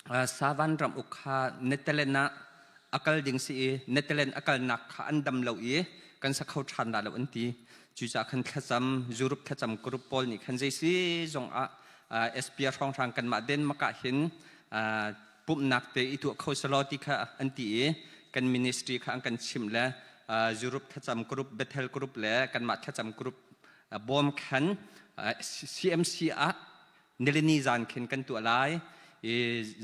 Savan ram uk kha Netherlands ah a kal ding si i Netherlands a kalnak kha an dam lo i kan sa kho ṭhan dah lo an ti. Cucaah khan thlacam Europe thlacam group pawl nih khan zei si zong ah SPR hrawnghrang kanmah Denmark ah hin pumhnak te i tuah kho selaw ti kha an ti i kan ministry kha an kan chimh le Europe thlacam group Bethel group le kanmah thlacam group bawm khan CMC ah nilini zan khin kan tuah lai i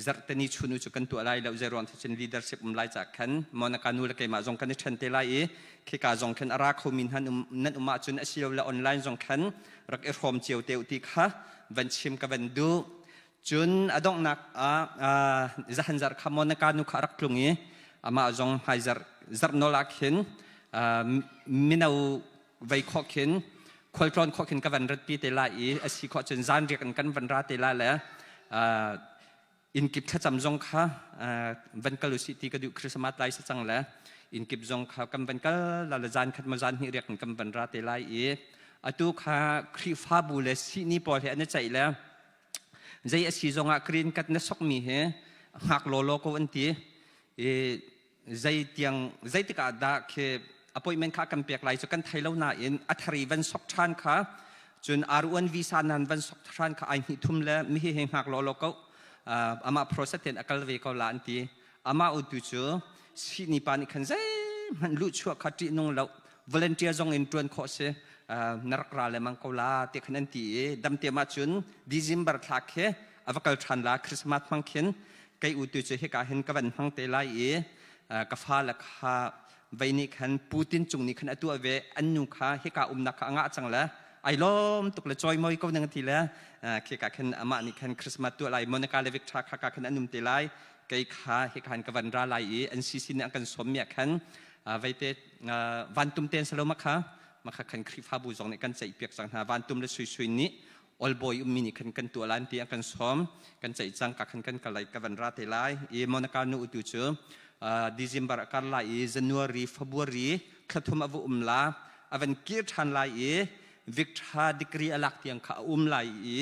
zarhteni chunu cu kan tuah lai lo zeiruang cun leadership um lai ca khan Monica nu le keimah zong kan i ṭhen te lai i khika zong khan a ra khomi hna nan um ahcun asilo le online zong khan rak i hrawm cio te u ti kha van chim ka van duh. Cun a donghnak ah zahan zarh kha Monica nu kha a rak tlung i amah zong hmai zarh zarh nawl ah khin mino vei khawh khin khualtlawn khawh khin ka van ratpi te lai i a si khawh cun zan riak in kan van ra te lai le innkip thlacam zong kha van kal usih ti ka duh. Christmas lai si cang le innkip zong kha kan van kal la le zan khat maw zan hnih riak in kan van ra te lai i atu kha Khrihfabu le sihni pawl he an i ceih le zei a si zongah green card na sokmi hi hngak lawlaw ko an ti i zei tiang zeitik ah dah khi appointment kha kan pek lai cu kan thei lo nain a thari van sok ṭhan kha cun R1 visa nan van sok ṭhan kha ai hnih thum le mi hi he hngak lawlaw ko, amah process ten a kal ve ko la an ti. Amah utu cu sihni pa nih khan zeihmanh luhchuah kha ṭih nung lo, volunteer zong in ṭuan khawh si, na rak ra lemang ko la ti khan an ti i damte ma cun December thla khi a va kal ṭhan la. Christmas hmang khin kei utu cu hika hin ka van hmang te lai i ka fale kha vei nih khan Putin cung nih khan a tuah ve, an nu kha hika umnak kha a ngah cang le ai lawm tuk le choi ko ning ti le khika khan amah nih khan Christmas tuah lai. Monica le Victor kha ka khan an um te lai, kei kha hika han ka van ra lai i an CC nih an kan sawm mi ah khan veite vantum ten salo makha makha khan Khrihfabu zong nih kan ceih piak cang hna. Vantum le sui sui nih olbawi ummi nih khan kan tuah lan ti an kan sawm, kan ceih cang ka khan kan kalai ka van ra te lai i Monica nu utu cu December a kar lai i January, February thlathum a va um la, a van kir ṭhan lai i Victor degree a lak tiang kha a um lai i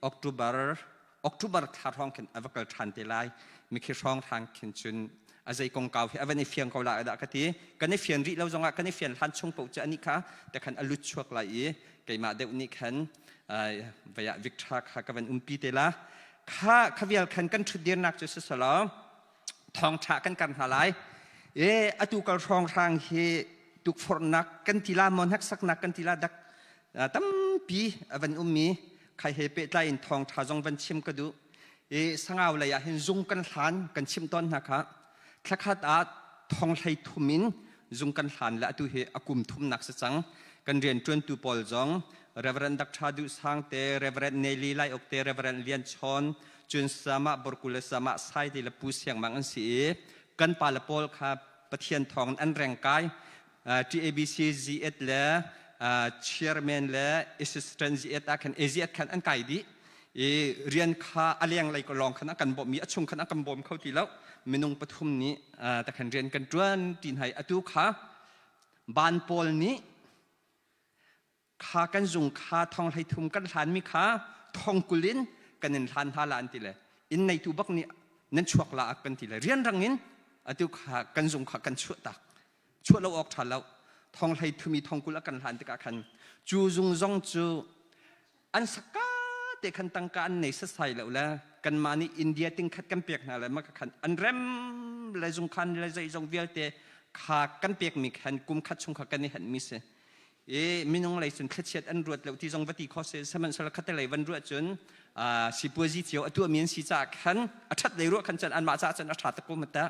October thla hrawng khin a va kal ṭhan te lai. Mikhi hrawng hrang khin cun a zei kongkau hi a van i fiang ko la dah ka ti. Kan i fian rih lo zongah kan i fian hlan chung paoh cu anih kha te khan a lut chuak lai i keimah deuh nih khan vaya Victor kha ka van umpi te la. Kha khavial khan kan ṭhutdirnak cu sisalaw thawngṭha kan kar hna lai e. Atu kal hrawng hrang hi tukforhnak kan ti la maw, hneksaknak kan ti la dak, tampi a van ummi khai he pehtlai in thawngṭha zong van chim ka duh i Sangau lei ah hin zung kan hlan kan chim tawn hna kha thlakhat ah thong hlei thum in zung kan hlan le atu hi a kum thumnak si cang. Kan rian ṭuantu pawl zong Reverend Dr. Duh Sang te, Reverend Nelly Lai Ok te, Reverend Lian Chawn, cun Sama Borku le Sama Sai te le Pu Siang Mang an si i kan pa le pawl kha Pathian thawng in an reng kai TABC Z8 le chairman le assistant Z8 ah khan AZ khan an kai dih i rian kha a leng lei lawng khan a kan bawmh i a chung khan a kan bawm kho ti lo. Minung pathum nih takhan rian kan ṭuan ti hna i atu kha ban pawl nih kha kan zung kha thong hlei thum kan hlanmi kha thong kul in kan in hlan hna la an ti le inn neitu bak nih nan chuak la kan ti le rianrang in atu kha kan zung kha kan chuah tak. Chuah lo awk ṭha lo, thong hlei thumi thong kul a kan hlan tikah khan cu zung zong cu an saka te khan tangka an nei sasai lo le kanmah nih India ting khat kan pek hna le maka khan an rem le zung khan le zeizong vialte kha kan pekmi khan kum khat chung kha kan i henmi si i minung lei cun thlachiat an ruat lo ti zong va ti kho se. Sihmanhsehlaw khatte lei van ruah cun sipuazi cio a tuahmi an si caah khan a ṭhat lei ruah khan cun anmah caah cun a ṭha tak ko ma ta.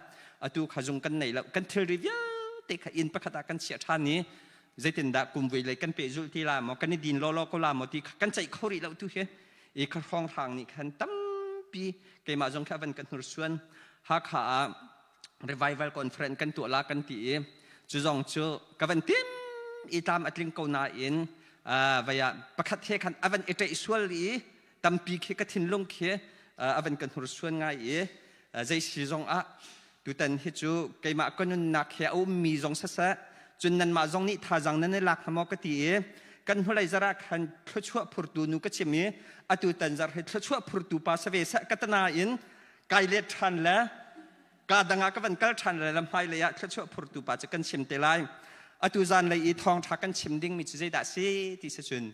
Atu kha zung kan nei lo, kan thilri vialte kha inn pakhat ah kan chiah ṭhan i zeitindah kum vui lei kan pehzulh ti la maw, kan i din lawlaw ko la maw ti kha kan ceih kho rih lo tu hi. I kha hrawng hrang nih khan tampi keimah zong kha van kan hnursuan. Hakha ah revival conference kan tuah la kan ti i cu zong cu ka van tim i tlam a tling ko nain vaya pakhat he khan a van i ṭeih sual i tampi khi ka thinlung khi a van kan hnursuan ngai i zei si zong ah tutan hi cu keimah ka nunnak he a ummi zong saseh cun nanmah zong nih thazaang nan i lak hna maw ka ti i kan hnulei zarh ah khan thluachuah phurtu nu ka chim i atu tan zarh hi thluachuah phurtu pa save seh ka tana in. Kai let ṭhan le ka dang ah ka van kal ṭhan le lam hmailei ah thluachuah phurtu pa cu kan chim te lai. Atu zanlei i thawngṭha kan chim dingmi cu zeidah si ti si cun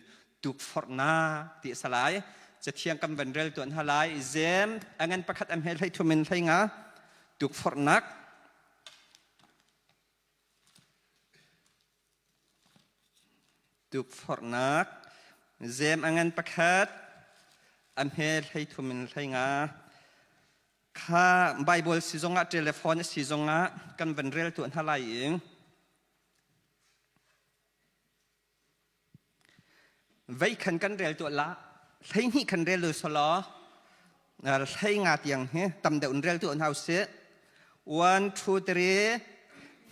tukforhnak ti a si lai. Cathiang kan van rel tuan hna lai. Zem a ngan pakhat a hme hlei thum in hlei nga tukforhnak. Tukforhnak zem a ngan pakhat a hme hlei thum in hlei nga kha Bible si zongah telephone a si zongah kan van rel tuah hna lai i Vei khan kan rel tuah la 12 khan rel lu selaw 15 tiang hi tam deuh in rel tuah hna usih. One, two, three.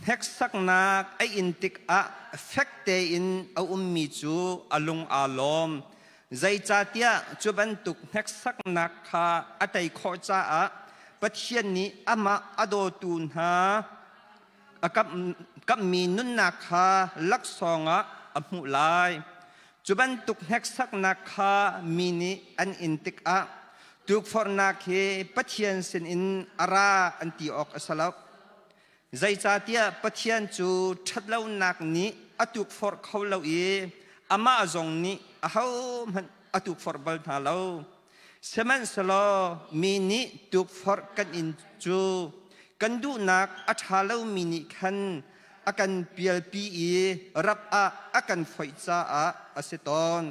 Hneksaknak a in tikah fek tein a ummi cu a lung aa lawm. Zeicahtiah cu bantuk hneksaknak kha a tei khawh caah Pathian nih amah a dawtu hna a kamhmi nunnak kha laksawng ah a hmuh lai. Cu bantuk hneksaknak kha mi nih an in tikah tukforhnak hi Pathian sinin a ra an ti awk a si lo. Zeicahtiah Pathian cu ṭhatlonak nih a tukforh kho lo i amah zong nih ahohmanh a tukforh bal hna lo. Sihmanhsehlaw mi nih tukforh kan in cu kan duhnak a ṭha lomi nih khan a kan pialpi i rap ah a kan foih caah a si tawn.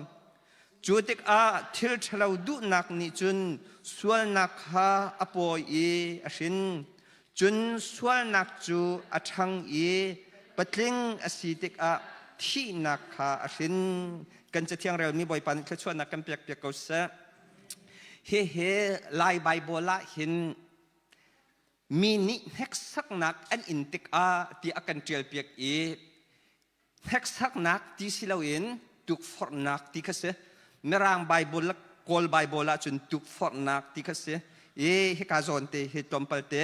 Cu tikah thil ṭhalo duhnak nih cun sualnak kha a pawi i a hrin. Cun sualnak cu a ṭhang i patling a si tikah thihnak kha a hrin. Kan Cathiang relmi Bawipa nih thluachuahnak kan pekpiak ko seh. Hihi Lai Baibal ah hin mi nih hneksaknak an in tikah ti a kan ṭialpiak i Hneksaknak ti si loin tukforhnak ti kha si. Mirang Bible le Kawl Bible ahcun tukforhnak ti kha si. I hika zawn te hi tlawmpal te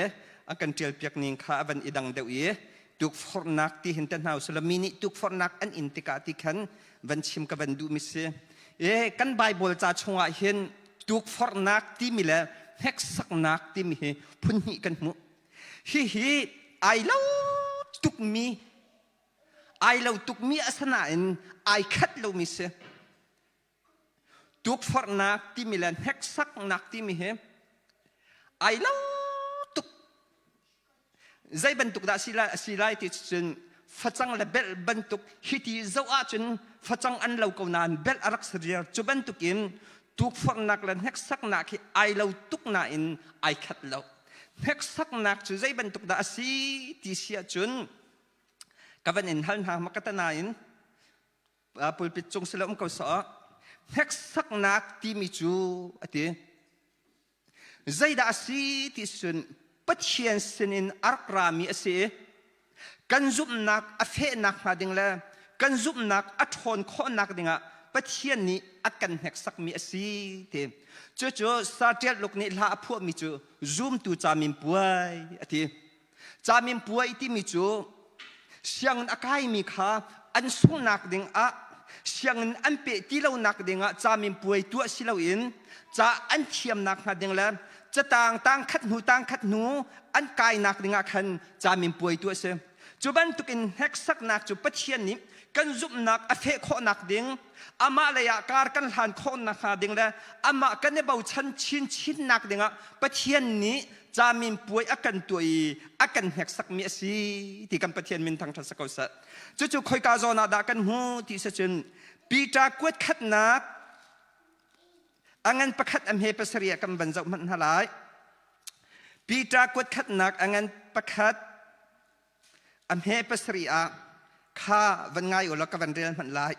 an kan ṭialpiak ning kha a van i dang deuh i tukforhnak ti hin te hna usila mi nih tukforhnak an in tikah ti khan van chim ka van duhmi si. I kan Bible ca chungah hin tukforhnak timi le hneksaknak timi hi phun hnih kan hmuh. Hihi ai lo tukmi Ai lo tukmi a si nain ai khat lomi si. Tukforhnak timi le hneksaknak timi hi ai lo tuk. Zei bantuk dah si lai, si lai ti cun facang le belh bantuk hiti zoh ahcun facang an lo ko nain belh a rak si riar. Cu bantukin tukforhnak le hneksaknak hi ai lo tuk nain ai khat lo. Hneksaknak cu zei bantuk dah a si ti si ahcun Ka van in hal hna hmaka nain pulpit cung sila um ko sawh. Hneksaknak timi cu a ti. Zeidah a si ti cun Pathian sinin a rak rami a si i kan zumhnak a fehnak hnga ding le kan zumhnak a ṭhawn khawhnak dingah Pathian nih a kan hneksakmi a si ti. Cucu Saṭial Luk nih hla a phuahmi cu zumtu caminpuai a ti. Caminpuai timi cu sianginn a kaimi kha an sunghnak dingah sianginn an peh ti lonak dingah caminpuai tuah si loin ca an thiamnak hnga ding le catang tangkhat hnu tangkhat hnu an kainak dingah khan caminpuai tuah a si. Cu bantukin hneksaknak cu Pathian nih kan zumhnak a feh khawhnak ding amah lei ah kar kan hlan khawhnak hnga ding le amah kan i bochan chinchinnak dingah Pathian nih caminpuai a kan tuah i a kan hneksakmi a si ti kan Pathian min thangṭhat si ko seh. Cucu khoika zawn ah dah kan hmu ti si cun Peter kuat khatnak a ngan pakhat a hme pasarih ah kan van zoh hmanh hna lai. Peter kuat khatnak a ngan pakhat a hme pasarih ah kha van ngai u law ka van rel hmanh lai.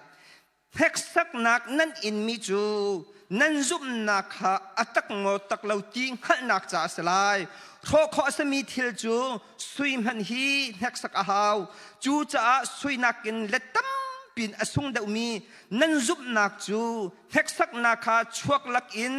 Hneksaknak nan inmi cu nan zumhnak kha a tak maw tak lo ti hngalhnak caah a si lai. Hrawh khawh a simi thil cu sui hmanh hi hneksak a hau. Cucaah sui nakin let tampi in a sung deuhmi nan zumhnak cu hneksaknak kha chuak lakin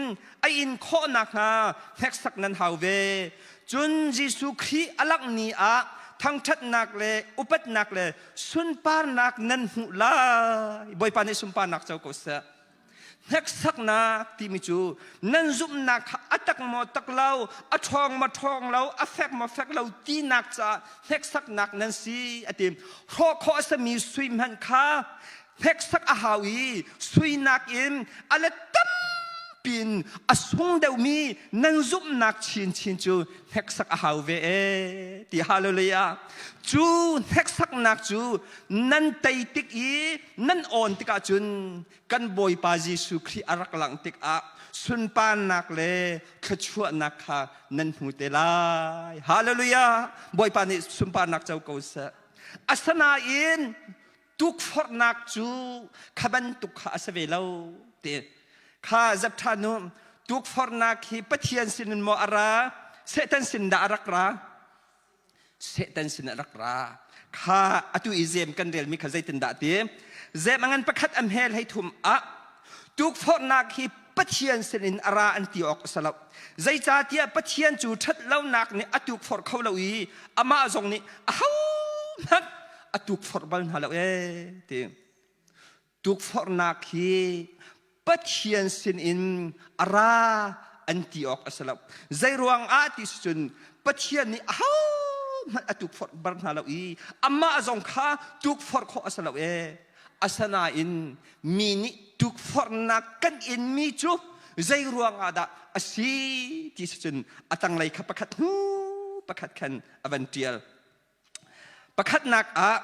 a in khawh nakhnga hneksak nan hau ve. Cun Jesuh Khrih a langh ni ah thangṭhatnak le upatnak le sunparnak nan hmuh lai. Bawipa nih sunparnak co ko seh. Hneksaknak timi cu nan zumhnak kha a tak maw tak lo, a ṭhawng maw ṭhawng lo, a fek maw fek lo tinak caah hneksaknak nan si a ti. Hrawh khawh a simi sui hmanh kha hneksak a hau i sui nakin a let tampi in a sung deuhmi nan zumhnak chinchin cu hneksak a hau ve ee ti hallelujah. Cu hneksaknak cu nan tei tik i nan awn tikah cun kan Bawipa Jesuh Khrih a rak langh tikah sunparnak le thluachuahnak kha nan hmu te lai. Hallelujah! Bawipa nih sunparnak co ko seh. Asinain tukforhnak cu kha bantuk kha a si ve lo ti kha zep ṭhan u. Tukforhnak hi Pathian sinin maw a ra? Satan sin dah a rak ra? Satan sin a rak ra. Kha atu i zem kan relmi kha zeitindah ti? Zem a ngan pakhat a hmel hei thum ah tukforhnak hi Pathian sinin a ra an ti awk a si lo. Zeicahtiah Pathian cu ṭhatlonak nih a tukforh kho lo i amah zong nih ahohmanh a tukforh bal hna lo ee ti. Tukforhnak hi Pathian sinin a ra an ti awk a si lo. Zeiruang ah ti si cun Pathian nih ahohmanh a tukforh bar hna lo i amah zong kha tukforh khawh a si lo ee. Asinain mi nih tukforhnak kan inmi cu zeiruang ah dah a si ti si cun a tanglei kha pakhat hnu pakhat khan a van ṭial. Pakhatnak ah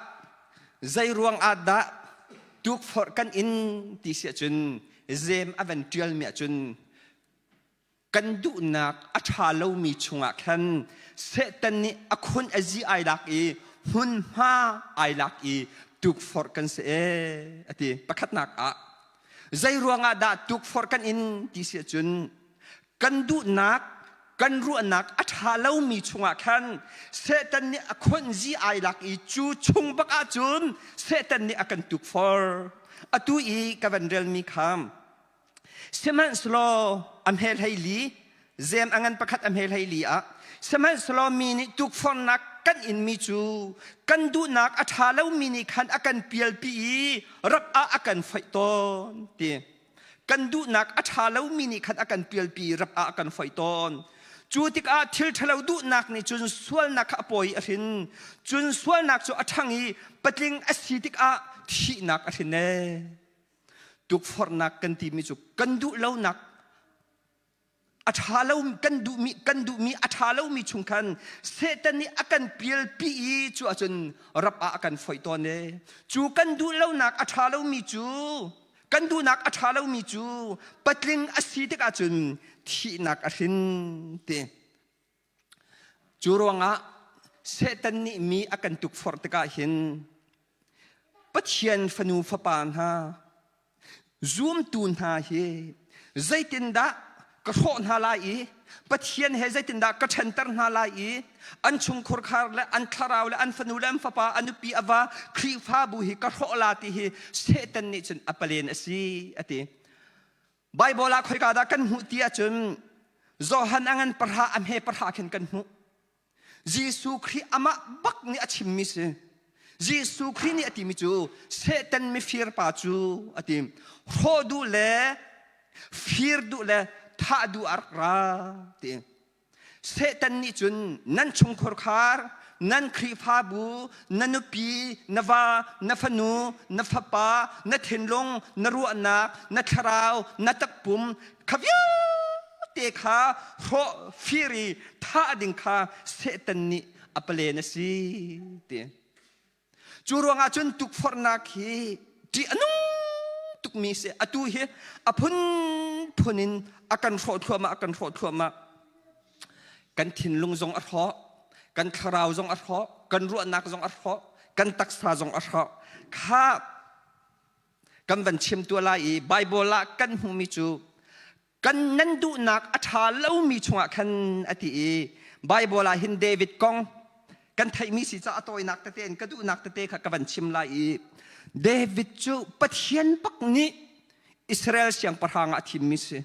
zeiruang ah dah tukforh kan in ti si ahcun zem a van ṭialmi ahcun kan duhnak a ṭha lomi chungah khan Satan nih a khun a zi ai lak i hmunhma ai lak i tukforh kan si ee a ti. Pakhatnak ah zeiruang ah dah tukforh kan in ti si ahcun kan duhnak kan ruahnak a ṭha lomi chungah khan Satan nih a khonzi ai lak i cu chung bak ahcun Satan nih a kan tukfor. Atu i ka van relmi kha sihmanhsehlaw a hmel hlei li zem a ngan pakhat a hmel hlei li ah sihmanhsehlaw mi nih tukforhnak kan inmi cu kan duhnak a ṭha lomi nih khan a kan pialpi i rap ah a kan foih tawn ti. Kan duhnak a ṭha lomi nih khan a kan pialpi rap ah a kan foih tawn. Cu tikah thil ṭhalo duhnak nih cun sualnak kha a pawi a hrin. Cun sualnak cu a ṭhang i patling a si tikah thihnak a hrin ee. Tukforhnak kan timi cu kan duh lonak a ṭha lo kan duhmi kan duhmi a ṭha lomi chung khan Satan nih a kan pialpi i cu ahcun rap ah a kan foih tawn ee. Cu kan duh lonak a ṭha lomi cu kan duhnak a ṭha lomi cu patling a si tikah cun thihnak a hrin ti. Cu ruangah Satan nih mi a kan tukforh tikah hin Pathian fanu fapa hna zumtu hna hi zeitindah ka hrawh hna lai i Pathian he zeitindah ka ṭhenter hna lai i an chungkhur khar le an thlarau le an fanu le an fapa a nupi a va Khrihfabu hi ka hrawh la ti hi Satan nih cun a palen a si a ti. Baibal ah khoika dah kan hmuh ti ahcun Johan a ngan pahra a hme pahra khin kan hmuh. Jesuh Khrih amah bak nih a chimmi si. Jesuh Khrih nih a timi cu Satan mifir pa cu a ti. Hrawh duh le fir duh le thah duh a rak ra ti. Satan nih cun nan chungkhur khar, nan Khrihfabu, na nupi, na va, na fanu, na fapa, na thinlung, na ruahnak, na thlarau, na takpum kha vialte kha hrawh fir i thah ding kha Satan nih a palen a si ti. Cu ruangah cun tukforhnak hi ṭih a nung tukmi si. Atu hi a phunphun in a kan hrawh thluahmah, a kan hrawh thluahmah. Kan thinlung zong a hrawh, kan thlarau zong a hrawh, kan ruahnak zong a hrawh, kan taksa zong a hrawh. Kha kan van chim tuah lai i Bible ah kan hmuhmi cu kan nan duhnak a ṭha lomi chungah khan a ti i Bible ah hin David kong kan theihmi si caah a tawinak tete in ka duhnak tete kha ka van chim lai i David cu Pathian bak nih Israel siangpahrang ah a thimmi si.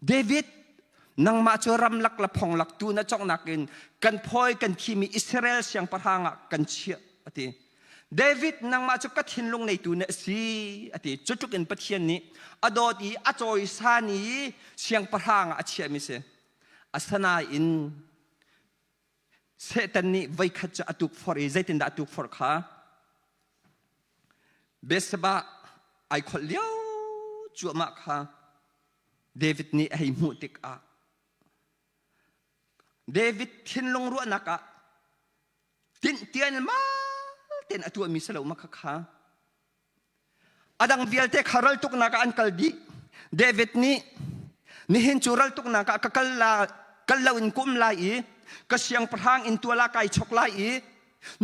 David nangmah cu ramlak le phonglak tu na conghnak in kan phawi kan thimi Israel siangpahrang ah kan chiah a ti. David nangmah cu ka thinlung neitu na si a ti. Cutluk in Pathian nih a dawt i a cawisan i siangpahrang ah a chiahmi si. Asinain Satan nih voikhat cu a tukforh i zeitindah a tukforh kha? Bethsabah ai kholh lio cuahmah kha David nih a hei hmuh tikah David thinlung ruahnak ah tinhtian mal tein a tuahmi si lo ma khakha. A dang vialte kha raltuknak ah an kal dih. David nih nihin cu raltuknak ah ka kal la kal lo in ka um lai i ka siangpahrang in tual ah kai chok lai i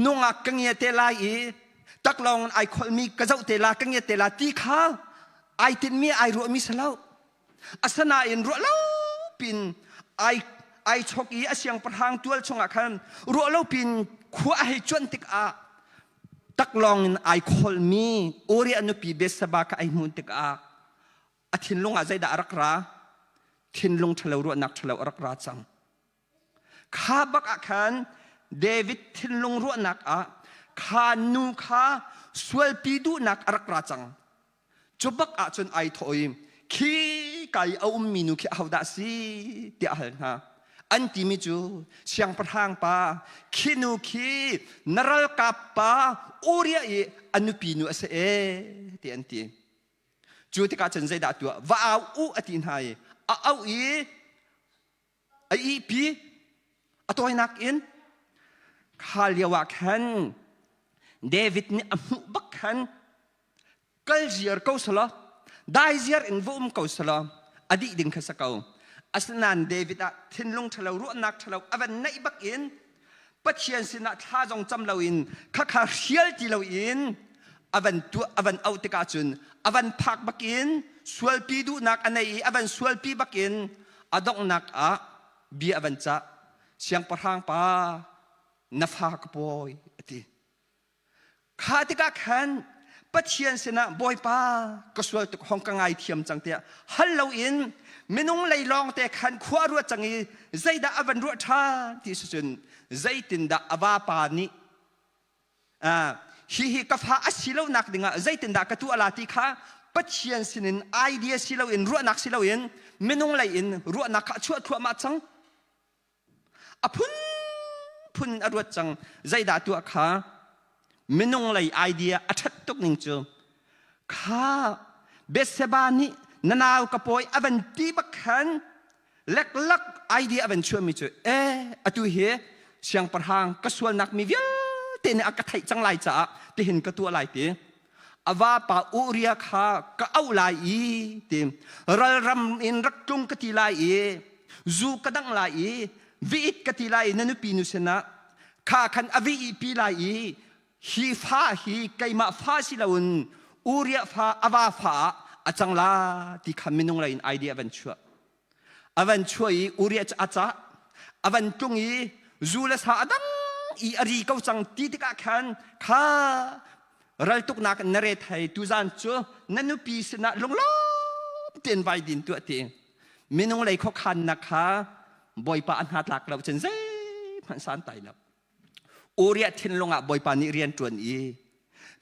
nungak ka ngia te lai i taklawng in ai kholmi ka zoh te la ka ngia te la ti kha ai tinhmi ai ruahmi si lo. Asinain ruah lo pin ai ai chok i a siangpahrang tual chungah khan ruah lo pin khua a hei cuanh tikah taklawng in ai kholmi Uriah nupi Bethsaba kha ai hmuh tikah a thinlung ah zeidah a rak ra? Thinlung ṭhalo ruahnak ṭhalo a rak ra cang. Kha bak ah khan David thinlung ruahnak ah kha nu kha sualpi duhnak a rak ra cang. Cu bak ahcun ai thawh i khi ka i a ummi nu khi ahodah a si tiah a hal hna. An timi cu siangpahrang pa khi nu khi na ralkap pa Uriah i a nupi nu a si ee ti an ti. Cu tikah cun zeidah a tuah? Va au u a ti hna i a auh i a ihpi a tawinak in kha lio ah khan David nih a hmuh bak khan kal ziar ko selaw dai ziar in va um ko selaw a dih ding kha sa ko. Asinain David ah thinlung ṭhalo ruahnak ṭhalo a van neih bak in Pathian sinah thla zong cam loin khakha hrial ti loin a van tuah a van auh tikah cun a van phak bakin sualpi duhnak a nei i a van sualpi bakin a donghnak ah bia a van cah. Siangpahrang pa, na fa ka pawi a ti. Kha tikah khan Pathian sinah Bawipa, ka sual tuk hong ka ngaithiam cang tiah hal loin minung lei lawng te khan khua ruat cang i zeidah a van ruah ṭhan ti si cun zeitindah a vapa nih hihi ka fa a si lonak dingah zeitindah ka tuah la ti kha Pathian sinin idea si loin ruahnak si loin minung lei in ruahnak kha a chuah thluahmah cang. A phunphun a ruat cang. Zeidah tuah kha minung lei idea a ṭhat tuk ning cu kha Bethseba nih na nau ka pawi a van ti bak khan leklak idea a van chuahmi cu e atu hi siangpahrang ka sualnak mi vialte nih a ka theih cang lai caah tihin ka tuah lai ti a vapa Uriah kha ka auh lai i ti ralram in rak tlung ka ti lai i zu ka dangh lai i viit ka ti lai i na nupi nu sinah kha khan a vi pi lai i hi fa hi keimah fa si loin Uriah fa a va fa ah a cang la ti kha minung lei in idea van chuah. A van chuah i Uriah cu a cah. A van tlung i zu le sa a dang i a ri ko cang ti tikah khan kha raltuknak na re thai tuzan cu na nupi sinah lunglawm tein vai din tuah ti. Minung lei khuakhannak kha Bawipa a hna tlak lo cun zeihmanh san tai lo. Uriah thinlung ah Bawipa nih rian ṭuan i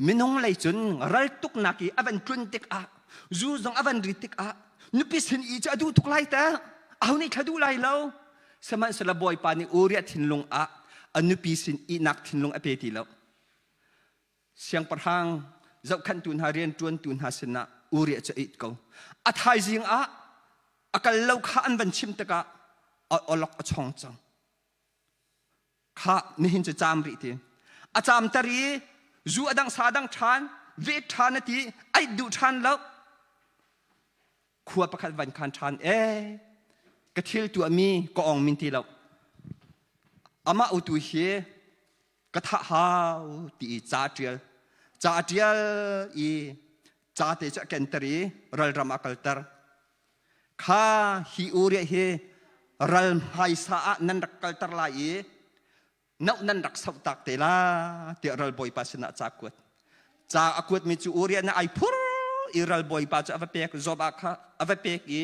minung lei cun raltuknak i a van tlun tikah zu zong a van rit tikah nupi sin i cu a duh tuk lai ta aho nih thla duh lai lo. Sihmanhsehlaw Bawipa nih Uriah thinlung ah a nupi sin ihnak thinlung a pe ti lo. Siangpahrang zohkhenhtu hna rianṭuantu hna sinah Uriah cu a it ko. A thaizing ah a kal lo kha an van chim tikah a awlok a chong cang. Kha nihin cu caam rih ti. A caamter i zu a dang sa dang ṭhan, vet ṭhan a ti, ai duh ṭhan lo. Khua pakhat van khan ṭhan e ka thil tuahmi ka ong min ti lo. Amah utu hi ka thah hau ti i ca ṭial. Ca a ṭial i ca te cu a kenter i ralram a kalter. Kha hi Uriah hi ral hmaisa ah nan rak kalter lai i noh nan rak sohtak te la tiah ralbawipa sinah ca kuat. Ca a kuatmi cu Uriah nih ai phur i ralbawipa cu a va pek Job ah kha a va pek i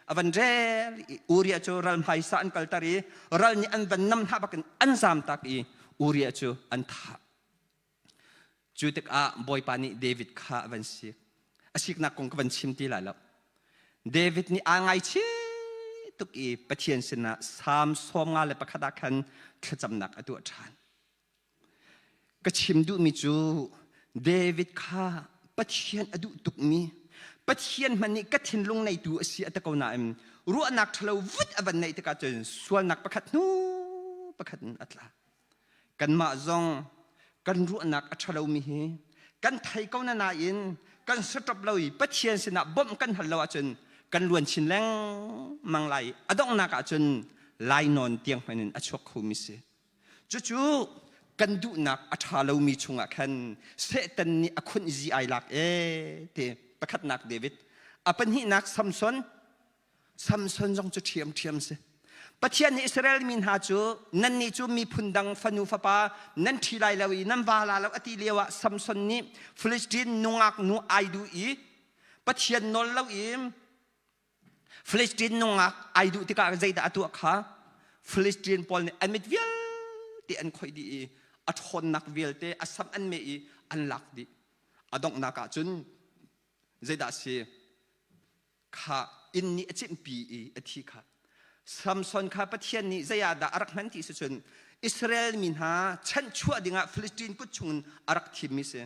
a van rel i Uriah cu ral hmaisa an kalter i ral nih an van nam hna bakin an zamtak i Uriah cu an thah. Cu tikah Bawipa nih David kha a van sik. A siknak kong ka van chim ti lai lo. David nih aa ngaichih tuk i Pathian sinah Salm 51 ah khan thlacamnak a tuah ṭhan. Ka chim duhmi cu David kha Pathian a duh tukmi, Pathian hmanh nih ka thinlung neitu a si a ti ko nain ruahnak ṭhalo vut a van neih tikah cun sualnak pakhat hnu pakhat in a tla. Kanmah zong kan ruahnak a ṭhalomi hi kan thei ko na nain kan saṭap lo i Pathian sinah bawmh kan hal lo ahcun kan luan chin lengmang lai. A donghnak ahcun lainawn tiang hmanh in a chuak khomi si. Cucu kan duhnak a ṭha lomi chungah khan Satan nih a khunh zi ai lak ee ti pakhatnak David. A pahnihnak Samson. Samson zong cu ṭhiamṭhiam si. Pathian nih Israel mi hna cu nannih cu miphun dang fanu fapa nan ṭhi lai lo i nan va la lo a ti lio ah Samson nih Philistine nungak nu ai duh i Pathian nawl lo i Philistine nungak ai duh tikah zeidah a tuah kha Philistine pawl nih an mit vialte an khoih dih i a ṭhawnnak vialte a sam an meh i an lak dih. A donghnak ah cun zeidah a si? Kha inn nih a cimhpi i a thi kha. Samson kha Pathian nih zei ah dah a rak hman ti si cun Israel mi hna chanhchuah dingah Philistine kut chungin a rak thimmi si.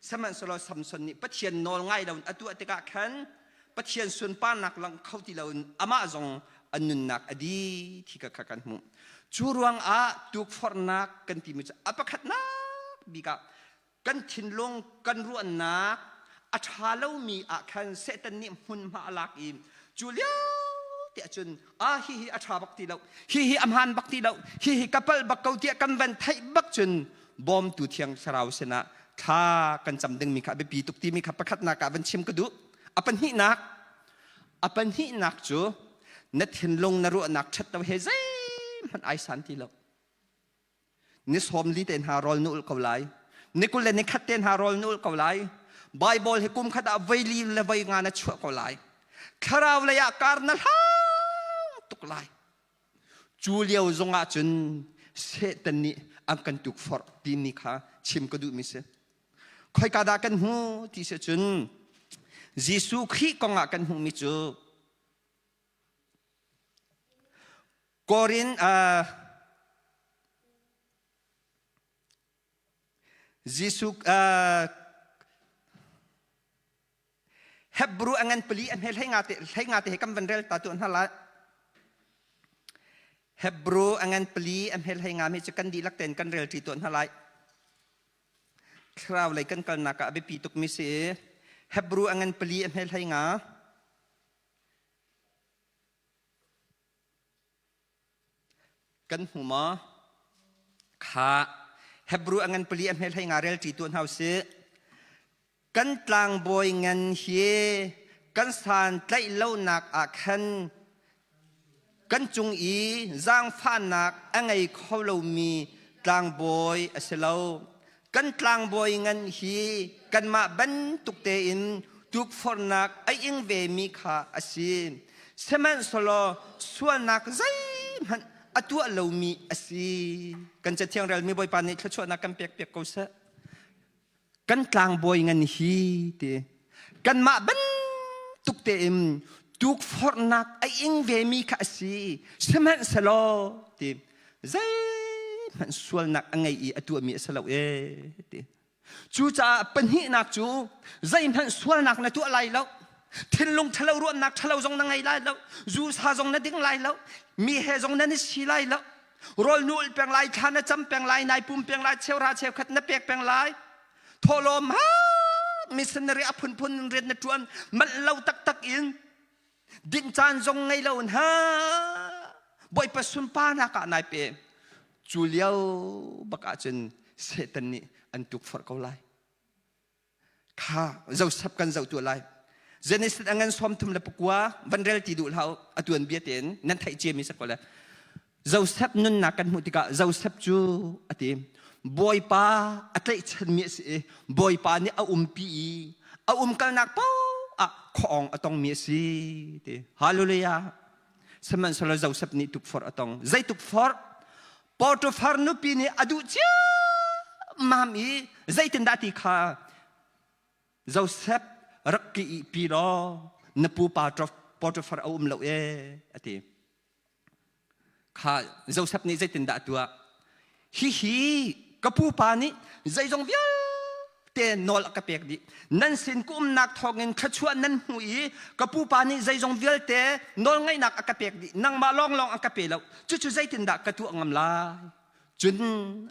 Sihmanhsehlaw Samson nih Pathian nawl ngai loin a tuah tikah khan Pathian sunparnak lang kho ti loin amah zong an nunnak a di thi kha kan hmuh. Cu ruangah tukforhnak kan timi cu a pakhatnak bik ah kan thinlung kan ruahnak a ṭha lomi ah khan Satan nih hmunhma a lak i cu lio te ahcun ah hihi a ṭha bak ti lo hihi a hmaan bak ti lo hihi ka palh bak ko tiah kan van theih bak cun bawmtu thiang thlarau sinah thla kan cam dingmi kha a biapi tuk timi kha pakhatnak ah van chim ka duh. A pahnihnak, a pahnihnak cu na thinlung na ruahnak ṭhat lo he zeihmanh ai san ti lo. Ni sawm li te hna rawl na ulh ko lai. Ni 20 le ni khat te hna rawl na ulh ko lai. Bible hi kum khat ah voi li le voi nga na chuah ko lai. Thlarau lei ah kar na hlang tuk lai. Cu lio zongah cun Satan nih an kan tukforh timi kha chim ka duhmi si. Khoika dah kan hmu ti si cun Jesuh Khrih kong ah kan hmuhmi cu Korin uh, Jesuh uh, Hebrew a ngan pali a hme hlei nga te hlei nga te he kan van rel ta tu hna lai. Hebrew a ngan pali a hme hlei nga mi cu kan dihlak tein kan rel ṭi tuah hna lai. Thlarau lei kan kalnak ah a biapi tuk mi si. Hebrew a ngan pali a hme hlei nga. Kan hmu maw? Kha Hebrew a ngan pali a hme hlei nga rel ṭi tuah hna usih. Kan tlangbawi ngan hi kan santlaih lonak ah khan kan cung i zaangfahnak a ngei kho lomi tlangbawi a si lo. Kan tlangbawi ngan hi kanmah bantuk tein tukforhnak a ing vemi kha a si. Sihmanhsehlaw sualnak zeihmanh a tuah lomi a si. Kan Cathiang relmi Bawipa nih thluachuahnak kan pekpiak ko seh. Kan tlangbawi ngan hi ti kanmah bantuk tein tukforhnak a ing vemi kha a si. Sihmanhsehlaw ti zeihmanh sualnak a ngei i a tuahmi a si lo ee ti. Cucaah pahnihnak cu zeihmanh sualnak na tuah lai lo. Thinlung ṭhalo ruahnak ṭhalo zong na ngei lai lo. Zu sa zong na ding lai lo. Mi he zong nan i si lai lo. Rawl nu ulh peng lai, thla na cam peng lai, nai pum peng lai, cheuhra cheukhat na pek peng lai. Thawhlawm ha missionary a phunphun rian na ṭuan manh lo taktak in dinh caan zong ngei lo in ha Bawipa sunparnak ah nai pe. Cu lio bak ahcun Satan nih an tukforh ko lai. Kha Joseph kan zoh tuah lai. Genesis a ngan 34 van rel ti duh hlah a tuan bia tein nan theih ciami si ko le. Joseph nunnak kan hmuh tikah Joseph cu a ti Bawipa a tlaihchanmi a si i Bawipa nih a umpi i a umkalnak paoh ah khuaawng a tongmi a si ti. Hallelujah. Sihmanhsehlaw Joseph nih tukforh a tong. Zei tukforh? Potiphar nupi nih a duh ciammam i Zeitindah ti kha Joseph rak ki pi law na pupa Potiphar a um lo e a ti. Kha Joseph nih zeitindah a tuah? Hihi ka pupa nih zeizong vialte nawl a ka pek dih. Nan sin ka umnak thawngin thluachuah nan hmu i ka pupa nih zeizong vialte nawlngaihnak a ka pek dih. Nangmah lawnglawng a ka pe lo. Cucu zeitindah ka tuah ngam lai? Cun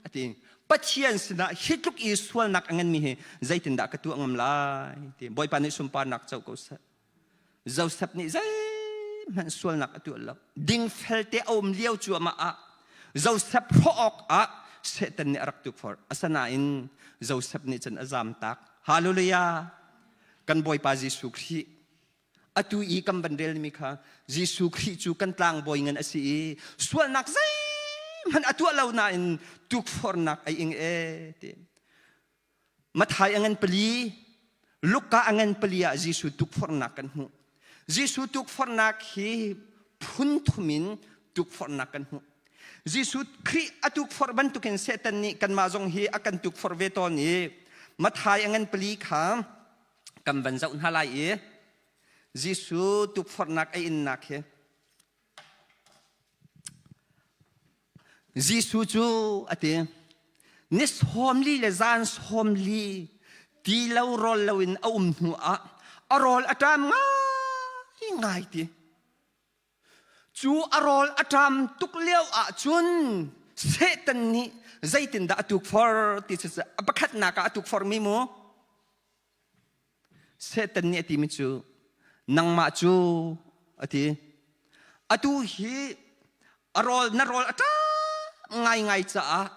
a ti, Pathian sinah hi tluk i sualnak a nganmi hi zeitindah ka tuah ngam lai? Ti Bawipa nih sunparnak co ko seh. Joseph nih zeihmanh sualnak a tuah lo. Dingfel te a um lio cuahmah ah Joseph hrawh awk ah Satan nih a rak tukforh. Asinain Joseph nih cun a zamtak. Hallelujah! Kan Bawipa Jesuh Khrih atu i kan van relmi kha Jesuh Khrih cu kan tlangbawi ngan a si i sualnak zeihmanh a tuah lo nain tukforhnak a ing e ti. Mathai a ngan pali, Luka a ngan pali ah Jesuh tukforhnak kan hmuh. Jesuh tukforhnak hi phun thum in tukforhnak kan hmuh. Jesuh Khrih a tukforh bantukin Satan nih kanmah zong hi a kan tukforh ve tawn i Mathai a ngan pali kha kan van zoh hna lai i Jesuh tukforhnak a innak hi Jesuh cu a ti, ni 40 le zan 40 ti lo rawl loin a um hnu ah a rawl a ṭam ngaingai ti. Cu a rawl a ṭam tuk lio ah cun Satan nih zeitindah a tukforh ti cu a pakhatnak ah a tukforhmi mu. Satan nih a timi cu nangmah cu a ti. Atu hi a rawl na rawl a ṭam ngaingai caah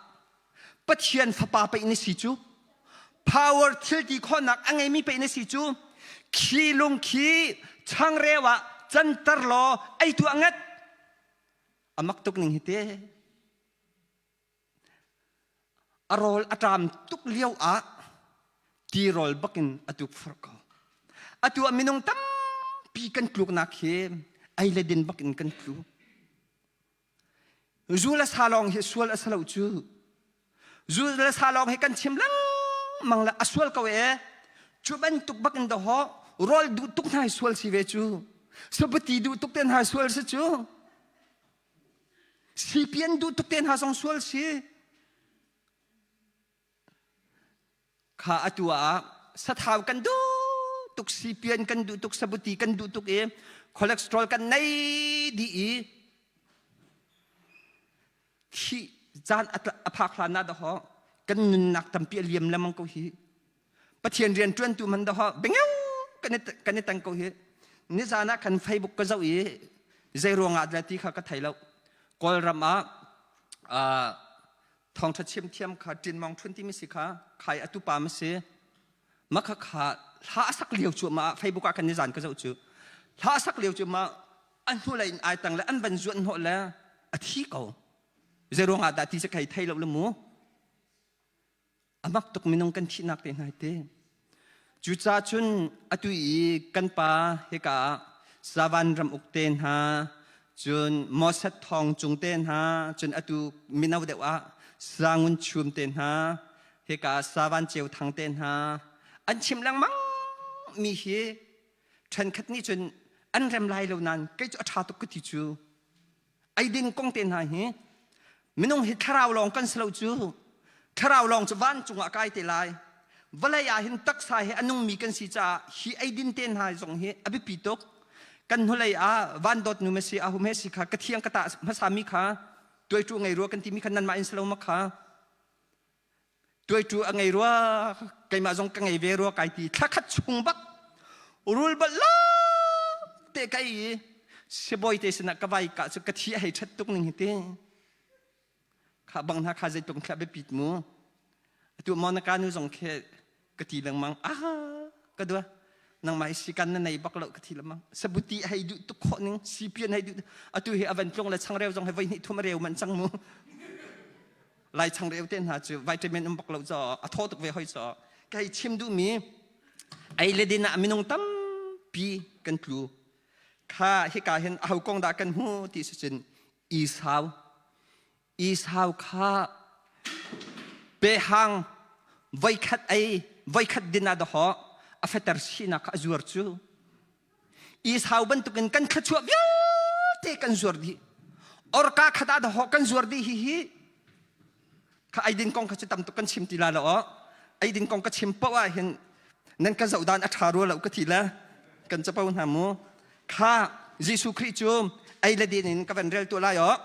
Pathian fapa pei na si cu power thil ti khawhnak a ngeimi pei na si cu khi lung khi changreu ah canter law ei tuah ngat a mak tuk ning hi te A rawl a ṭam tuk lio ah tirawl bakin a tukforh ko. Atu ah minung tampi kan tluknak hi ei le din bakin kan tlu. Zu le sa lawng hi sual a si lo cu. Zu le sa lawng hi kan chim lengmang le a sual ko ee. Cu bantuk bakin dawhaw rawl duh tuk hna hi sual si ve cu. Sapati duh tuk te hna sual si cu. Sipian duh tuk te hna zong sual si. Kha atu ah sathau kan duh tuk, sipian kan duh tuk, sabuti kan duh tuk i cholesterol kan nei dih i thih caan a phak hlan ah dahawh kan nunnak tampi a liam lengmang ko hi. Pathian rian ṭuantu man dahawh bengeu kan i tang ko hi. Nizan ah khan Facebook ka zoh i zei ruangah dah ti kha ka thei lo. Kawlram ah thawngṭha chim thiam kha Ṭin Mawng Ṭhun timi si kha khai atu pa ma si. Mah kha kha hla a sak lio cu ma Facebook ah khan nizan ka zoh cu. Hla a sak lio cu ma a hnulei in ai tang le an van zuan hnawh le a thi ko. Zei ruangah dah ti si kai thei lo le mu. A mak tuk minung kan thihnak te hna te. Cucaah cun atu i kan pa hika ah Savan ram uk te hna, cun Moses thawng cung te hna, cun atu mino deuh ah Sangun chum te hna, hika Savan ceu thang te hna, an chim lengmang mi hi ṭhenkhat nih cun an rem lai lo nain kei cu a ṭha tuk ka ti cu. Eidin kong te hna hi minung hi thlarau lawng kan si lo cu thlarau lawng cu vancung ah kai te lai vawlei ah hin taksa he a nungmi kan si caah hi eidin te hna zong hi a biapi tuk kan hnulei ah van dawt nu masi ahum he si kha ka thiang ka tah hmasa mi kha tuaitu ngei rua kan timi kha nanmah in si lo ma kha Tuaitu a ngei rua, keimah zong ka ngei ve rua kai ti thla khat chung bak rul bal lo te kai i sibawi te sinah ka vai ka cu ka thi a hei ṭhat tuk ning hi ti. Kha bang hna kha zeitluk thla biapit mu. Atu maw na ka nu zong khi ka ti lengmang ah ka dua nangmah hi sikan na nei bak lo ka thi lengmang sabuti hei duh tuk khawh ning sipian hei duh atu hi avan tlung le changreu zong he voi hnih thum a reu man cang mu lai changreu te hna cu vitamin um bak lo caw a thaw tuk ve hoi caw ka hei chim duhmi ei le din ah minung tampi kan tlu kha hika hin aho kong dah kan hmu ti si cun Esau Esau kha pehang. Voikhat ei, voikhat din ah dawhawh a fater sinak kha a zuar cu. Esau bantukin kan thluachuah vialte kan zuar dih. Orka khat ah dawhawh kan zuar dih hi hi kha eidin kong kha cu tam tuk kan chim ti la lo aw. Eidin kong ka chim paoh ah hin nan ka zoh dan a ṭha rua lo ka ti le kan capo hna mu. Kha Jesuh Khrih cu ei le din in ka van rel tuah lai aw.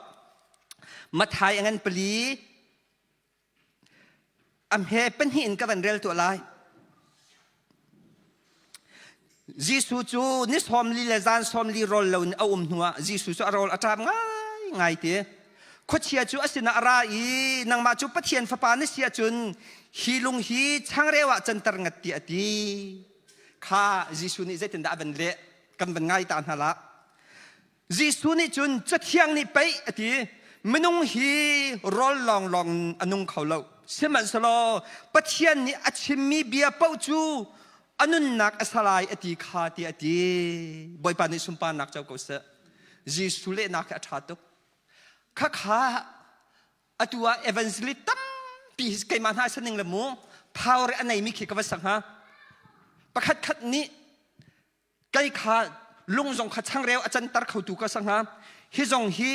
Mathai a ngan pali A hme pahnih in ka van rel tuah lai. Jesuh cu ni sawmli le zan sawmli rawl lo in a um hnuah Jesuh cu a rawl a ṭam ngaingai ti. Khuachia cu a sinah a ra i nangmah cu Pathian fapa na si ahcun hi lung hi changreu ah canter ngat tiah a ti. Kha Jesuh nih zeitindah a van leh? Kan van ngai ta hna lah. Jesuh nih cun Cathiang nih pei a ti minung hi rawl lawnglawng a nung kho lo sihmanhsehlaw Pathian nih a chimmi bia paoh cu a nunnak a salai a ti kha tiah a ti Bawipa nih sunparnak co ko seh Jesuh lehnak hi a ṭha tuk khakha atu ah evangelist tampi keimah hna saning le mu power a neimi khi ka va sak hnga pakhat khat nih kei kha lung zong kha changreu a canter khotu ka sang hnga hi zong hi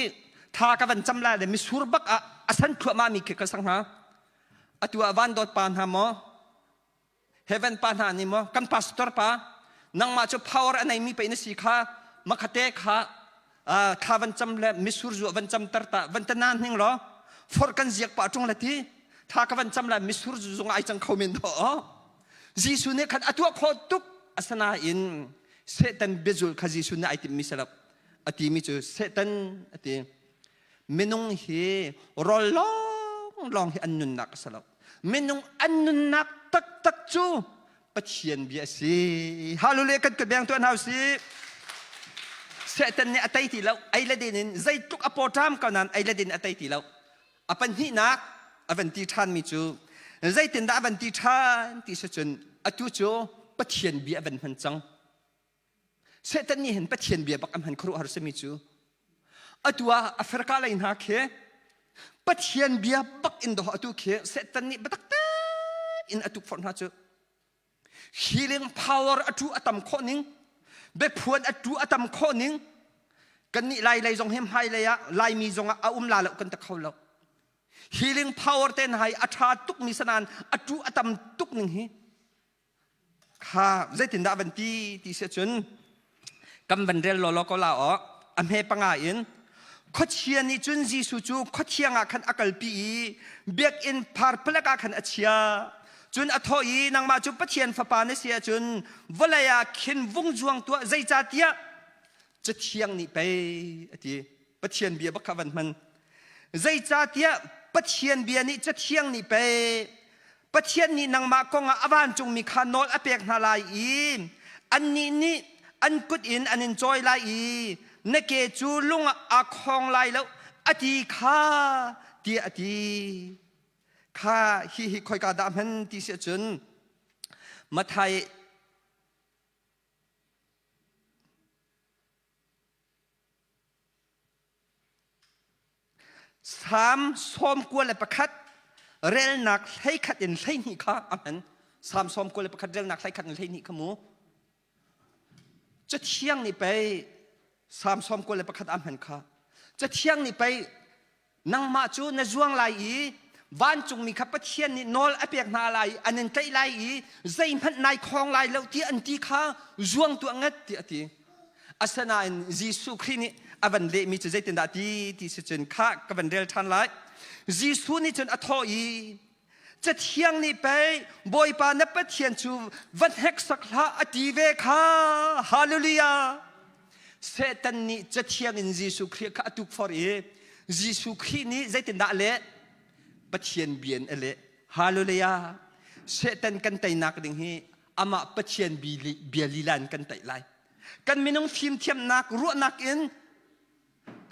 tha ka van cam lai le misur bak ah a san thluahmah mi khi ka sang hnga atu ah van dawt pa hna maw heaven pa hna nih maw kan pastor pa nangmah cu power a nei mi pe na si kha makhate kha thla van cam le misur zu van cam ter ta van tana hning law for kan ziak pa tung le ti tha ka van cam la misur zu zung ai cang kho men do Jesuh nih khan a tuah khawh tuk asinain Satan biazul kha Jesuh nih ai timmi si lo a timi cu Satan a ti minung hi rawl lawnglawng hi an nunnak a si lo minung an nunnak taktak cu Pathian bia a si hallelujah kan kut beng tuah hna usih Satan nih a tei ti lo ei le din in zeitluk a pawṭam ko nain ei le din a tei ti lo A pahnihnak a van ti ṭhanmi cu zeitindah a van ti ṭhan ti si cun atu cu Pathian bia a van hman cang. Satan nih hin Pathian bia bak a hman khuaruahhar simi cu atu ah Africa lei hna khi Pathian bia bak in dawh atu khi Satan nih biatak tein a tukforh hna cu healing power a tu a tam khawh ning biaphuan a tu a tam khawh ning kannih lai lei zong hi hmai lei ah laimi zong ah a um la lo kan ta kho lo healing power te hna hi a tha tuk mi sanan a tu a tam tuk ning hi kha zeitindah van ti ti si cun Kan van rel lawlaw ko la aw. A hme panga in khuachia nih cun Jesuh cu khuathiang ah khan a kalpi i biakinn parpalek ah khan a chia. Cun a thawh i nangmah cu Pathian fapa na si ahcun vawlei ah khin vung zuang tuah zeicahtiah Cathiang nih pei a ti. Pathian bia bak kha van hman. Zeicahtiah Pathian bia nih Cathiang nih pei Pathian nih nangmah kongah a vancungmi kha nawl a pek hna lai i annih nih an kut in an in cawi lai i na ke cu lung ah aa khawng lai lo a ti kha tiah a ti. Kha hihi khoika dah hman ti si ahcun Matthai Salm 91 relnak 11 in 12 kha a hman. Salm 91 relnak 11 in 12 kha mu. Cathiang nih pei Salm 91 a hman kha. Cathiang nih pei nangmah cu na zuang lai i vancungmi kha Pathian nih nawl a pek hna lai i an in tlaih lai i zeihmanh nai khawng lai lo ti an ti kha zuang tuah ngat tiah a ti. Asinain Jesuh Khrih nih a van lehmi cu zeitindah ti ti si cun kha ka van rel ṭhan lai. Jesuh nih cun a thawh i Cathiang nih pei Bawipa na Pathian cu va hneksak hlah a ti ve kha. Hallelujah! Satan nih Cathiang in Jesuh Khrih kha a tukforh i Jesuh Khrih nih zeitindah a leh? Pathian bia in a leh. Hallelujah! Satan kan teinak ding hi amah Pathian bia lila in kan tei lai. Kan minung fimthiamnak ruahnak in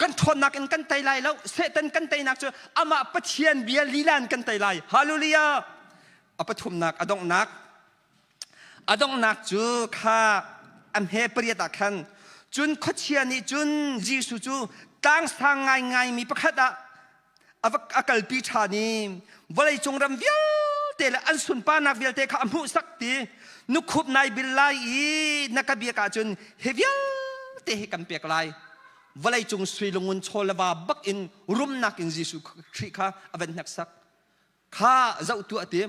kan ṭhawnnak in kan tei lai lo Satan kan teinak cu amah Pathian bia lila in kan tei lai hallelujah a pathumnak a donghnak a donghnak cu kha a hme pariat ah khan cun khuachia nih cun Jesuh cu tlangsang ngaingaimi pakhat ah a kalpi ṭhan i vawleicung ram vialte. vialte le an sunparnak vialte kha a hmuhsak ti nukhup nai bil lai i na ka biak ahcun hi vialte hi kan pek lai. Vawleicung sui lungun chaw le va bak in rumnak in Jesuh Khrih kha a van hneksak. Kha zoh tuah ti.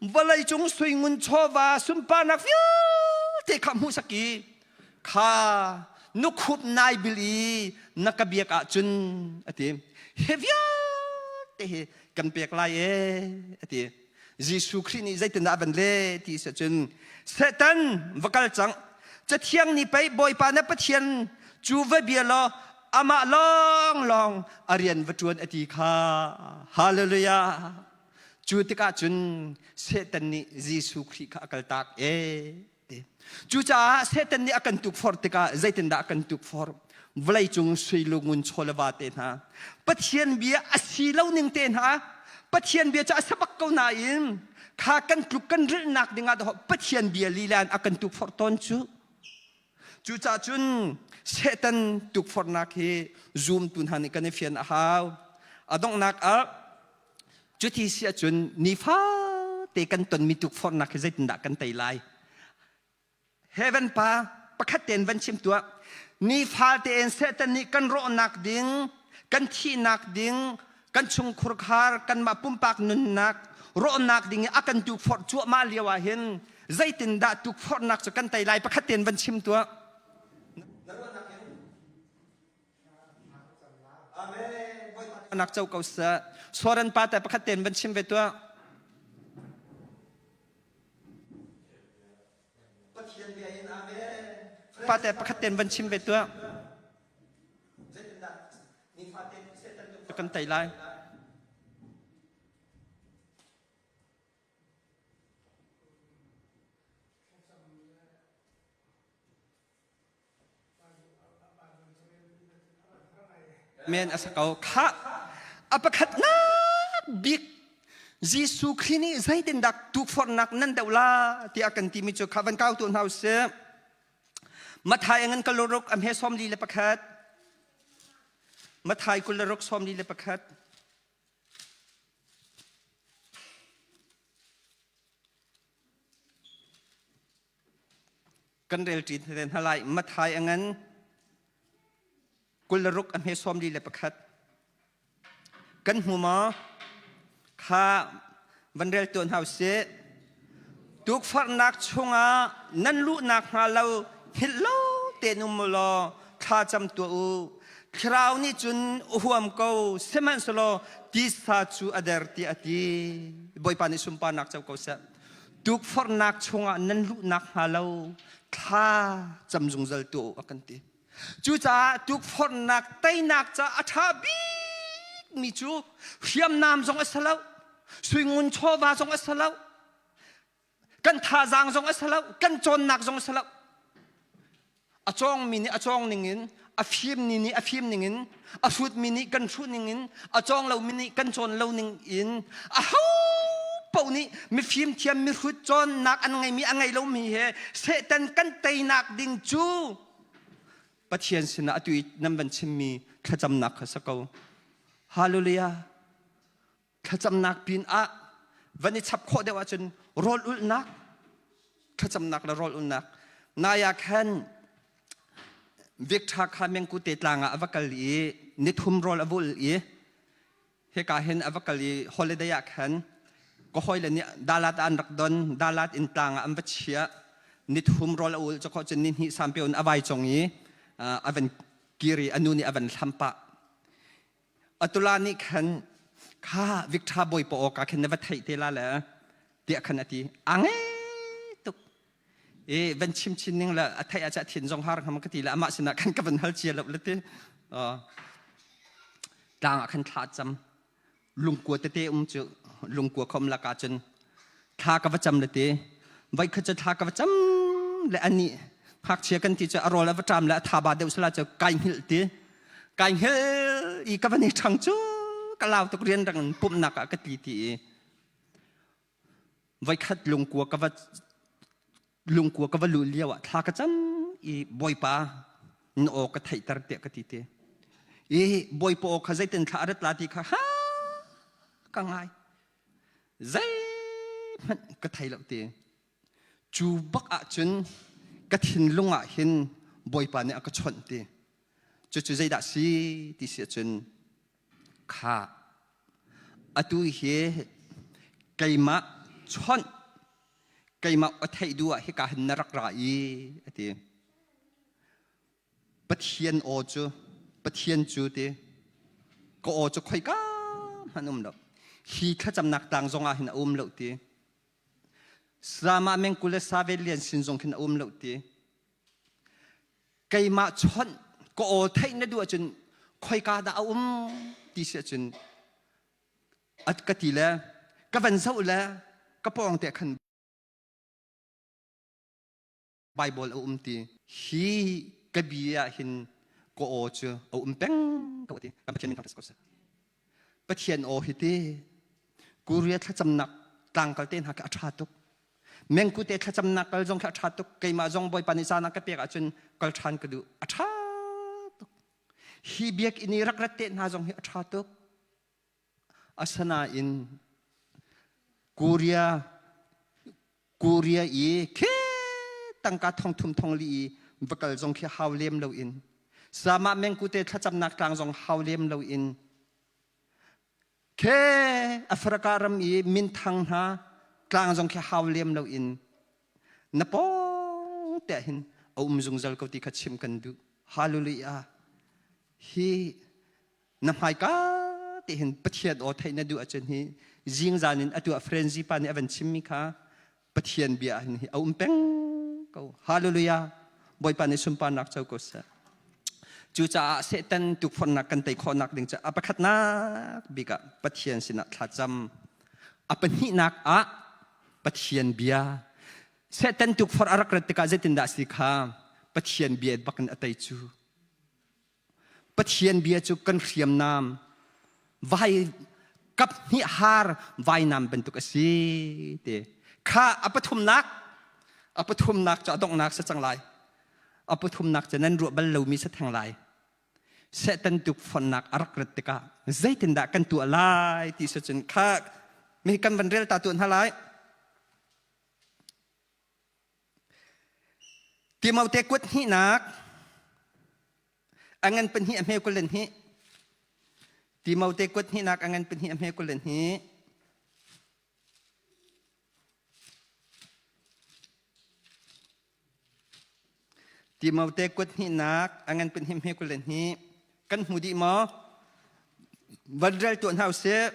Vawleicung sui ngun chawva sunparnak vialte kha hmuhsak i kha nukhup nai bil i na ka biak ahcun a ti. Hi vialte hi kan pek lai e a ti. Jesuh Khrih nih zeitindah a van leh ti si cun Satan va kal cang Cathiang nih pei Bawipa na Pathian cu va bia law amah lawnglawng a rian va ṭuan a ti kha. Hallelujah. Cu tikah cun Satan nih Jesuh Khrih kha a kaltak e. Cucaah Satan nih a kan tukforh tikah zeitindah a kan tukforh? Vawleicung sui lungun chaw le va te hna Pathian bia a si lo ning te hna Pathian bia cu a sabak ko nain kha kan tluk kan rilhnak dingah dah Pathian bia lila in a kan tukforh tawn cu. Cucaah cun Satan tukforhnak hi zumtu hna nih kan i fian a hau. A donghnak ah cuti si ahcun nifate kan tonmi tukforhnak hi zeitindah kan tei lai? Heaven pa pakhat tein van chim tuah. Nifa tein Satan nih kan rawhnak ding, kan thihnak ding, kan chungkhur khar kanmah pumpak nunnak rawhnak ding i a kan tukforh cuahmah lio ah hin zeitindah tukforhnak cu kan tei lai pakhat tein van chim tuah. Amen. Nak co ko seh. Soren pa te pakhat tein van chim ve tuah. Pathian bia in amen. Pa te pakhat tein van chim ve tuah. Kan tei lai. Men a sa ko. Kha a pakhatnak bik Jesuh Khrih nih zeitindah tukforhnak nan doh la tiah kan timi cu kha van kau tu hna usih. Mathai ngan kaluruk a hme 41. Mathai 26 41. Kan rel ṭi te hna lai. Mathai a ngan 26 a hme 41. Kan hmu maw? Kha van rel tuah hna usih. Tukforhnak chungah nan luhnak hnga lo hngilh lo tein um u law thla cam tuah u. Thlarau nih cun a huam ko, sihmanhsehlaw tisa cu a der tiah a ti. Bawipa nih sunparnak co ko seh. Tukforhnak chungah nan luhnak hnga lo thla cam zungzal tuah u a kan ti. Cucaah tukforhnak teinak ca a ṭha bikmi cu hriamnam zong a si lo, suingun chawva zong a si lo, kan thazaang zong a si lo, kan cawnnak zong a si lo. A cawngmi nih a cawng ningin, a fimmi nih a fim ningin, a hrutmi nih kan hruh ningin, a cawng lomi nih kan cawn lo ningin, aho paoh nih mifim thiam mihrut cawnnak an ngeimi a ngei lomi he Satan kan teinak ding cu Pathian sinah atu i nan van chimmi thlacamnak kha sa ko. Hallelujah. Thlacamnak pin ah van i chap khawh deuh ahcun rawl ulhnak, thlacamnak le rawl ulhnak. Naya khan Victor kha Mengkute tlang ah a va kal i nithum rawl a vul i hika hin a va kal i holiday ah khan ka hawile nih Dalat ah an rak don Dalat in tlang ah an va chiah nithum rawl a ul cu khawh cun ni hnih sampe in a vai cong i a van kir i a nu nih a van hlam pah atula nih khan kha Victor bawipa aw ka khin na va theih te la le tiah khan a ti a nge tuk i van chim chin ning le a theih ah cah thin zong har ngam ka ti le amah sinah khan ka van hal cia lo le ti tlang ah khan thla cam lungkua tete um cu lungkua khom laka cun thla ka va cam le ti voi khat cu thla ka va cam le ani ngakchia kan ti cu a rawl a va ṭam le a thaba deuh sala cu kai hngilh ti kai hngilh i ka van i ṭhang cu ka lau tuk rian rang in pumhnak ah ka ti ti i voikhat lungkua ka va lungkua ka va luh lio ah thla ka cam i bawipa na aw ka theihter tiah ka ti te i bawipa aw kha zeitin thla a rat la ti kha ha ka ngai. Zei. Zeihmanh ka thei lo ti. Cu bak ahcun ka thinlung ah hin Bawipa nih a ka chawnh ti. Cucu zeidah si ti si ahcun kha atu hi keimah chawnh keimah a theih duh ah hika hin na rak ra i a ti. Pathian aw cu Pathian cu ti ka aw cu khoika hmanh um lo. Hi thlacamnak tlang zong ah hin a um lo ti. Sama mengku le Save lian sin zong khin a um lo ti. Keimah chawnh ka aw theih na duh ahcun khoika dah a um ti si ahcun ka ti le ka van zoh le ka pawng te khan Bible a um ti. Hi ka bia ah hin ka aw cu a um peng ko ti. Kan Pathian min thangṭhat ko seh. Pathian aw hi ti Korea thlacamnak tlangkal te hna khi a ṭha tuk. Mengku te thlacamnak kal zong khi a ṭha tuk. Keimah zong Bawipa nih caan a ka pek ahcun kal ṭhan ka duh. A ṭha tuk. Hi biakinn i rak rat te hna zong hi a ṭha tuk. Asinain Korea Korea i khi tangka thong thum thong li i va kal zong khi hau lem loin Sama mengku te thlacamnak tlang zong hau lem loin khe Africa ram i minthang hna tlang zong khi hau lem loin na pawng te hin a um zungzal ko ti kha chim kan duh. Hallelujah. Hi na hmaika te hin Pathian aw theih na duh ahcun hi zingzan in atu ah frenzy pa nih a van chimmi kha Pathian bia hin hi a um peng ko. Hallelujah. Bawipa nih sunparnak co ko seh. Cucaah Satan tukforhnak kan tei khawhnak ding cu a pakhatnak bik ah Pathian sinah thlacam. A pahnihnak ah Pathian bia. Satan tukforh a rak rat tikah zeitindah a si kha Pathian bia bak in a tei cu. Pathian bia cu kan hriamnam vai kap hnih har vainam bantuk a si ti kha a pathumnak a pathumnak cu a donghnak si cang lai a pathumnak cu nan ruah bal lomi si theng lai Satan tukforhnak a rak rat tikah zeitindah kan tuah lai ti si cun kha mi kan van rel ta tuah hna lai Timote kuat hnihnak a ngan pahnih a hme 22. Timote kuat hnihnak a ngan pahnih a hme 22. Timote kuat hnihnak a ngan pahnih hme 22. Kan hmu dih maw? Van rel tuah hna usih.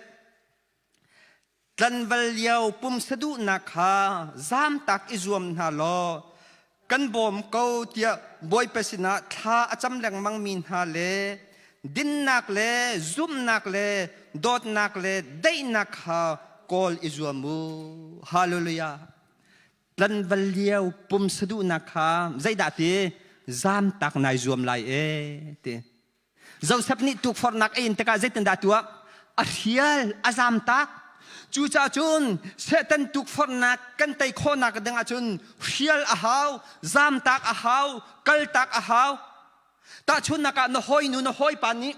Tlanval lio pumsaduhnak kha zamtak i zuam hna law kan bawm ko tiah Bawipa sinah thla a cam lengmangmi hna le dinnak le zumhnak le dawtnak le daihnak kha kawl i zuam u. Hallelujah. Tlanval lio pumsaduhnak kha zeidah ti zamtak nai zuam lai e ti. Josef nih tukforhnak a in tikah zeitindah tuah? A hrial, a zamtak. Cucaah cun Satan tukforhnak kan tei khawhnak ding ahcun hrial a hau, zamtak a hau, kaltak a hau. Tahchunhnak ah na hawinu na hawipa nih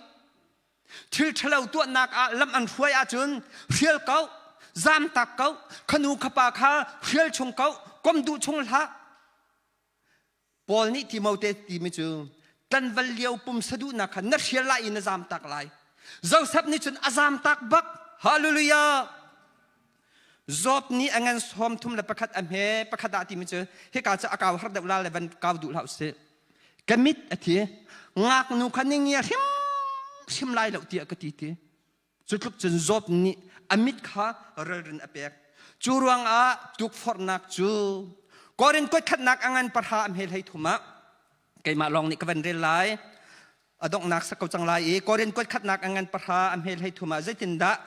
thil ṭhalo tuahnak ah lam an hruai ahcun hrial ko, zamtak ko, khanu khapa kha hrial chung ko, kom duh chung hlah. Paul nih Timote timi cu tlanval lio pumsa duhnak kha na hrial lai i na zamtak lai. Joseph nih cun a zamtak bak. Hallelujah! Job nih a ngan 31 a hme pakhat ah timi cu hika cu a kau har deuh la le van kau duh hlah usih. Ka mit a thi. Ngaknu kha ni ngia hrim hrim lai lo tiah ka ti ti. Cu tluk cun Job nih a mit kha ralrin a pek. Cu ruangah tukforhnak cu Korin kuatkhatnak a ngan pahra a hme hlei thum ah keimah lawng nih ka van rel lai. A donghnak sak ko cang lai i Korin kuatkhatnak a ngan pahra a hme hlei thum ah zeitindah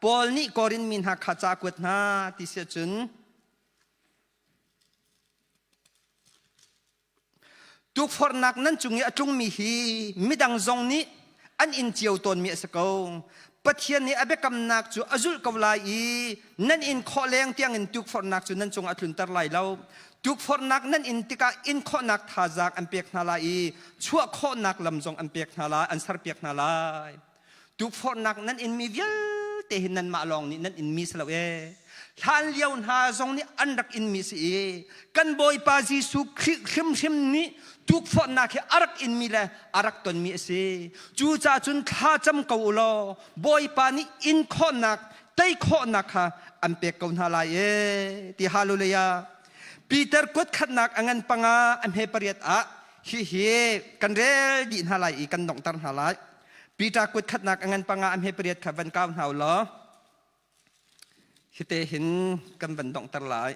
Paul nih Korin mi hna kha ca a kuat hna ti si ahcun Tukforhnak nan cung i a tlungmi hi midang zong nih an in cio tawnmi a si ko. Pathian nih a biakamnak cu a zulh ko lai i nan in khawh leng tiangin tukforhnak cu nan cungah a tlunter lai lo. Tukforhnak nan in tikah in khawhnak thazaang an pek hna lai i chuah khawhnak lam zong an pek hna lai, an serpiak hna lai. Tukforhnak nan inmi vialte. vialte hi nanmah lawng nih nan inmi si lo ee. Hlan lio hna zong nih an rak inmi si i kan Bawipa Jesuh Khrih hrimhrim nih tukforhnak hi a rak inmi le a rak tonmi a si. Cucaah cun thlacam ko u law Bawipa nih in khawhnak tei khawhnak kha an pek ko hna lai ee ti hallelujah. Peter kuat khatnak a ngan panga a hme pariat ah hihi kan rel dih hna lai i kan donghter hna lai. Peter kut khatnak a ngan panga a hme pariat kha van kau hna u law hite hin kan van donghter lai.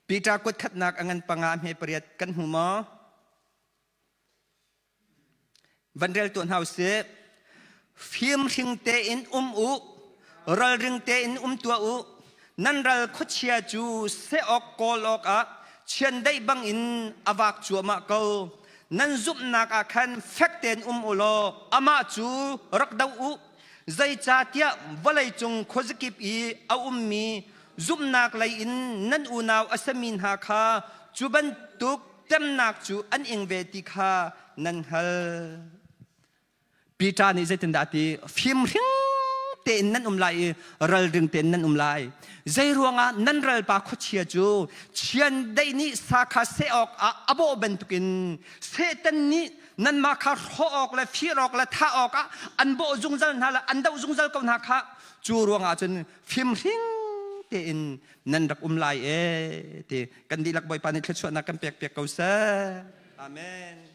Peter kut khatnak a ngan panga a hme pariat kan hmu maw? Van rel tuah hna usih. Fimhring tein um u, ralring tein um tuah u. Nan ral khuachia cu seh awk kawl awkah chiandeih bangin a vak cuahmah ko. Nan zumhnak ah khan fek tein um u law amah cu rak doh u. Zeicahtiah vawleicung khuazakip i a ummi zumhnak lei in nan unau a sami hna kha cu bantuk temnak cu an ing ve ti kha nan hngal. Peter nih zeitindah a ti? Fimhring tein nan um lai i ralring tein nan um lai. Zei ruangah nan ralpa khuachia cu chiandeih nih sa kha seh awk ah a bawh bantukin Satan nih nanmah kha hrawh awk le fir awk le thah awk ah an bawh zungzal hna le an doh zungzal ko hna kha cu ruangah cun fimhring tein nan rak um lai e ti kan dihlak Bawipa nih thluachuahnak kan pek piak ko seh. Amen.